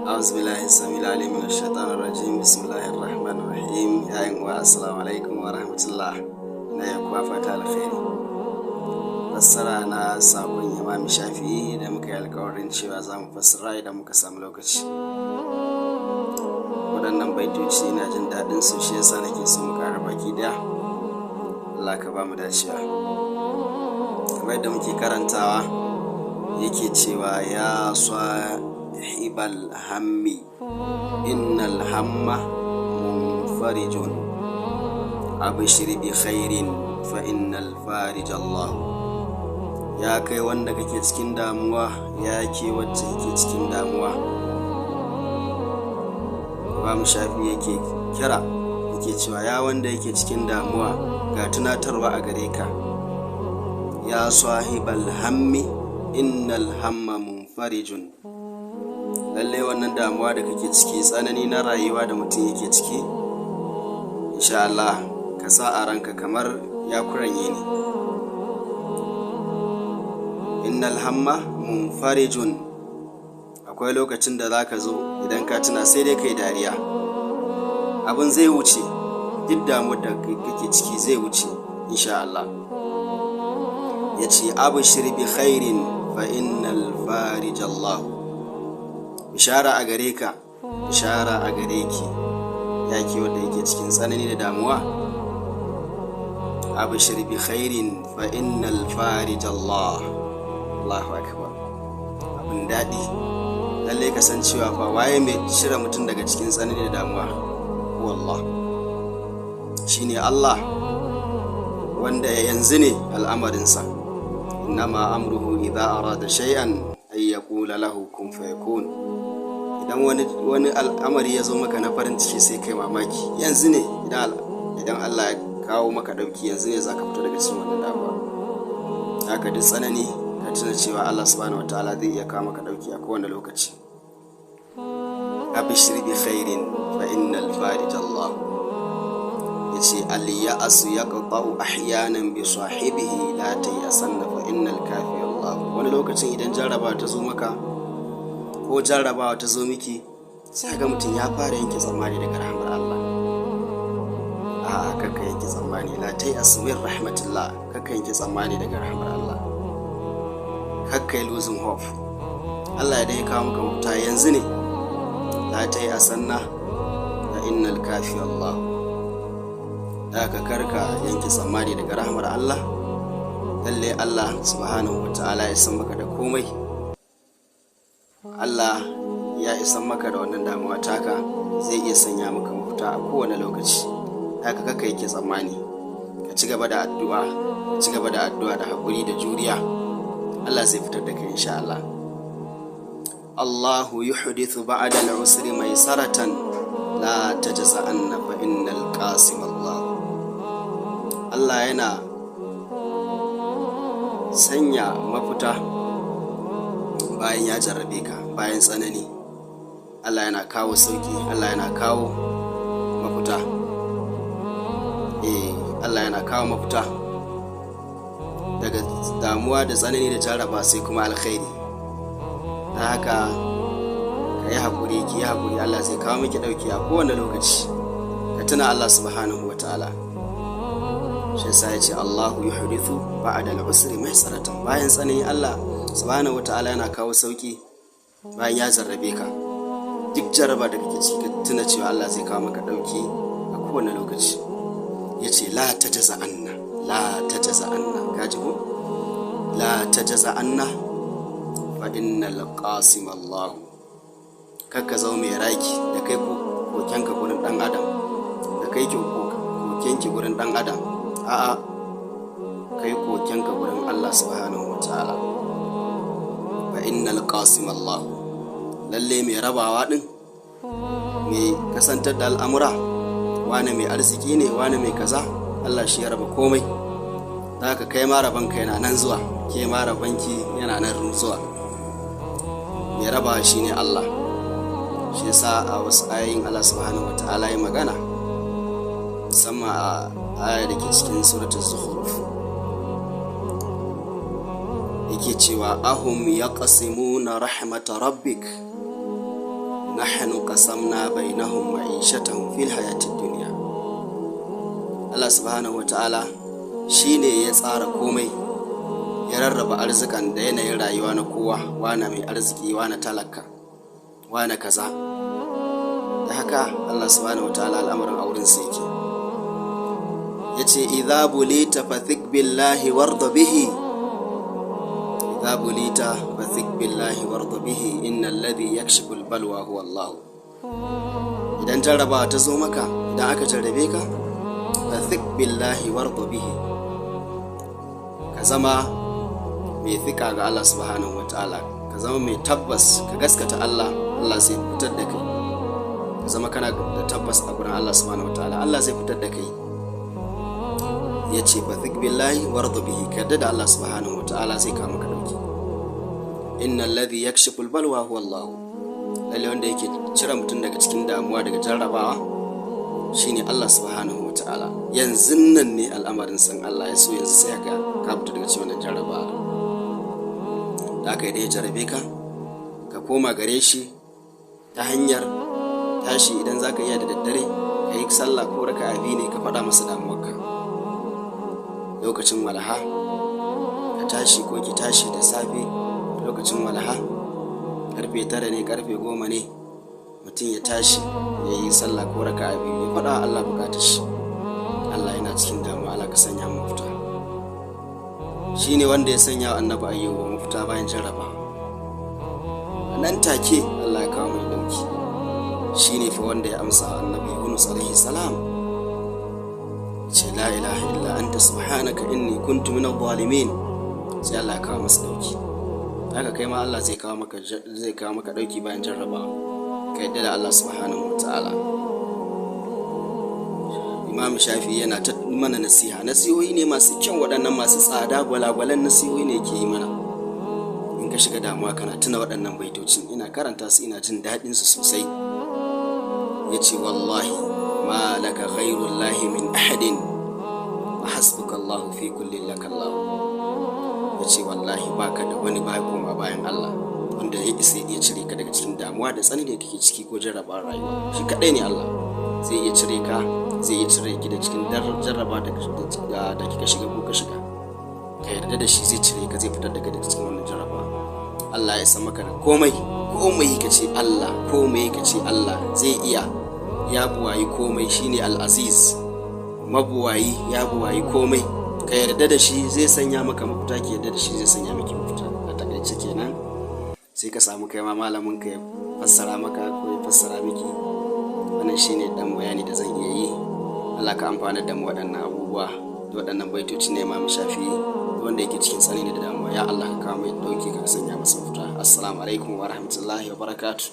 أعوذ بالله السميع العليم من الشيطان الرجيم. بسم الله الرحمن الرحيم. Ya yan uwa, assalamu alaikum wa rahmatullah. Na yi kuwa fata alkhairi. Fassara na sabon Imam Shafi'i da muka yi alkawarin cewa za mu fassara idan muka samu lokaci. Waɗannan baitoci ina jin daɗin su, shi yasa nake so mu ƙara baki ɗaya. Allah ka ba mu dacewa. Kamar yadda muke karantawa, yake cewa: ya sahibal hammi, innal hamma munfarijun, abshir bi khairin, fa innal farij Allah. Ya kai wanda kake cikin damuwa, ya ke wacce kake cikin damuwa, Imam Shafi yake kira, yake cewa ya wanda yake cikin damuwa, ga tunatarwa a gare ka. Ya sahibal hammi, innal hamma munfarijun. Lallai wannan damuwa da kake ciki, tsanani na rayuwa da mutum yake ciki, insha Allah ka sa a ranka kamar ya kuranye ne. Innal hamma munfarijun. Akwai lokacin da za ka zo, idan ka tuna sai dai kai dariya. Abin zai wuce. Duk damuwar da kake ciki zai wuce, insha Allah. Ya ce: abshir bi khairin, fa innal farij Allah. Bishara a gare ka, bishara a gare ki, ya ke wanda yake cikin tsanani da damuwa. Abshir bi khairin, fa innal farij Allah. Allahu akbar! Abin daɗi, lallai ka san cewa fa waye mai cire mutum daga cikin tsanani da damuwa? Wallah, shine Allah, wanda yanzu ne al'amarinsa. Innama amruhu idza arada shay'an ay yaqula lahu kun fayakun. Idan wani al'amari ya zo maka na farin ciki, sai kai mamaki. Yanzu ne idan Allah ya kawo maka dauki, yanzu ne zaka fito daga cikin wannan damuwa. Haka duk tsanani, ka tuna cewa Allah subhanahu wataala zai iya kawo maka dauki a kowane lokaci. Abshir bi khairin, fa innal farij Allah. Yace: al ya'su yaqta'u ahyanan bi sahibihi, la tayasanna, fa innal kafi Allah. Wani lokacin idan jarraba ta zo maka ko jarrabawa ta zo miki, sai ga mutum ya fara yanke tsammani daga rahmar Allah. A'a, kakka yanke tsammani. La tayasu min rahmatillah. Kakka yanke tsammani daga rahmar Allah. Kakka yi losing hope. Allah ya dai kawo maka mafita yanzu ne. La tayasanna, fa innal kafi Allah. Da ka karka yanke tsammani daga rahmar Allah. Lalle Allah subhanahu wa ta'ala ya san maka da komai. Allah ya isan maka da wannan damuwa taka, zai iya sanya maka mafita a kowane lokaci. Haka kaka yake tsammani, ka ci gaba da addu'a, ka ci gaba da addu'a da haƙuri da juriya. Allah zai fitar da kai, insha Allah. Allahu yuhdithu ba'da al-usri maisaratan, la tajza'anna, fa innal qasim Allah. Allah yana sanya mafita bayan ya jarrabe ka, bayan tsanani. Allah yana kawo sauki, Allah yana kawo mafita. Eh, Allah yana kawo mafita daga damuwa da tsanani da jarraba, sai kuma alkhairi. Ta haka ka yi haƙuri, ki yi haƙuri. Allah zai kawo miki ɗauki a kowane lokaci. Ka tuna Allah subhanahu wa ta'ala. Shi yasa ya ce: Allahu yuhdithu ba'da al-usri maisaratan. Bayan tsanani, Allah subhanahu wa ta'ala yana kawo sauki bayan ya jarrabe ka. Duk jarraba da kake ciki, ka tuna cewa Allah zai kawo maka ɗauki a kowane lokaci. Ya ce: la tajza'anna, la tajza'anna. Ka ji ko? La tajza'anna, fa innal qasim Allah. Kakka zama mai raki da kai kokenka gurin dan adam, da kai kokenki gurin dan adam. A'a, kai kokenka gurin Allah subhanahu wa ta'ala. Fa innal qasim Allah. Lalle mai rabawa din, mai kasantar da al'amura, wane mai arziki ne, wane mai kaza, Allah shi ya raba komai. Za ka kai ma rabanka yana nan zuwa, ke ma rabanki yana nan zuwa. Mai rabawa shine Allah. Shi yasa a wasu ayoyin Allah subhanahu wataala ya magana, musamman a aya da ke cikin Suratul Zukhruf. Yake cewa ahum yaqsimuna rahmata rabbik nahnu qasamna bainahum ma'ishatahum fil hayatid dunya. Allah subhanahu wata'ala shine ya tsara komai, ya rarraba arzikan da yanayin rayuwa na kowa, wane mai arziki, wane talaka, wane kaza. Da haka Allah subhanahu wata'ala al'amarin auren sa yake. Yace idza bulita fathik billahi warda bihi, idza bulita fathik billahi warda bihi innal ladhi yakshifu al-balwa huwa Allah. Idan jarrabawa ta zo maka, idan aka jarrabe ka, fathik billahi warda bihi, ka zama mai thika ga Allah subhanahu wataala, ka zama mai tabbas, ka gaskata Allah, Allah zai fitar da kai. Ka zama kana da tabbas a gurin Allah subhanahu wataala, Allah zai fitar da kai. Yace fathik billahi warda bihi, ka yarda da Allah subhanahu wataala zai kawo maka dauki. Innal ladhi yakshifu al-balwa huwa Allah. Lalle wanda yake cire mutum daga cikin damuwa, daga jarrabawa, shine Allah subhanahu wataala. Yanzu nan ne al'amarin san Allah ya so, yanzu sai ka fita daga cikin wannan jarrabawa. Da aka yi da ya jarrabe ka, ka koma gare shi ta hanyar tashi idan zaka iya da daddare, ka yi sallah ko raka'a biyu ne, ka faɗa masa damuwarka. Lokacin walaha ka tashi ko ki tashi da safe, lokacin walaha karfe 9 ne, karfe 10 ne, mutum ya tashi ya yi sallah ko raka'a biyu, ya faɗa Allah bukatar shi. Allah yana cikin damuwa, Allah ka sanya mu mafita. Shine wanda ya sanya Annabi Ayyuba mafita bayan jarraba. Nan take Allah ya kawo mai dauki. Shine fa wanda ya amsa Annabi Yunus alaihi salam, ce la ilaha illa anta subhanaka inni kuntu minadh dhalimin. Sai Allah ya kawo masa dauki. Haka kai ma Allah zai kawo maka dauki bayan jarrabawa. Ka yadda da Allah subhanahu wataala. Imam Shafi yana ta mana nasiha. Nasihohi ne masu kyau waɗannan, masu tsada, gwalagwalan nasihohi ne yake yi mana. In ka shiga damuwa kana tuna waɗannan baitocin, ina karanta su ina jin daɗin su sosai. Yace wallahi ma laka ghairullahi min ahadin wa hasbuka Allahu fi kulli laka Allah. Yace wallahi baka da wani ba koma bayan Allah wanda ya isa ya cire ka daga cikin damuwa da tsanani da kake ciki ko jarrabawar rayuwa. Shi kadai ne Allah zai iya cire ka, zai iya cire ki da cikin jarraba da kika shiga ko ka shiga. Ka yarda da shi, zai cire ka, zai fitar da kai daga cikin wannan jarraba. Allah ya san maka da komai, komai ka ce Allah, komai ka ce Allah zai iya. Ya buwayi komai, shine Al-Aziz, mabuwayi, ya buwayi komai. Ka yarda da shi zai sanya maka mafita, ki yarda da shi zai sanya miki mafita. A takaice kenan, sai ka samu kai ma malamin ka ya fassara maka ko ya fassara miki. Wannan shine dan bayani da zan iya yi. Allah ka amfana da mu waɗannan abubuwa da waɗannan baitoci ne Imam Shafi, wanda yake cikin tsanani da damuwa. Ya Allah ka kawo mai dauki, ka sanya masa mafita. Assalamu alaikum wa rahmatullahi wa barakatuh.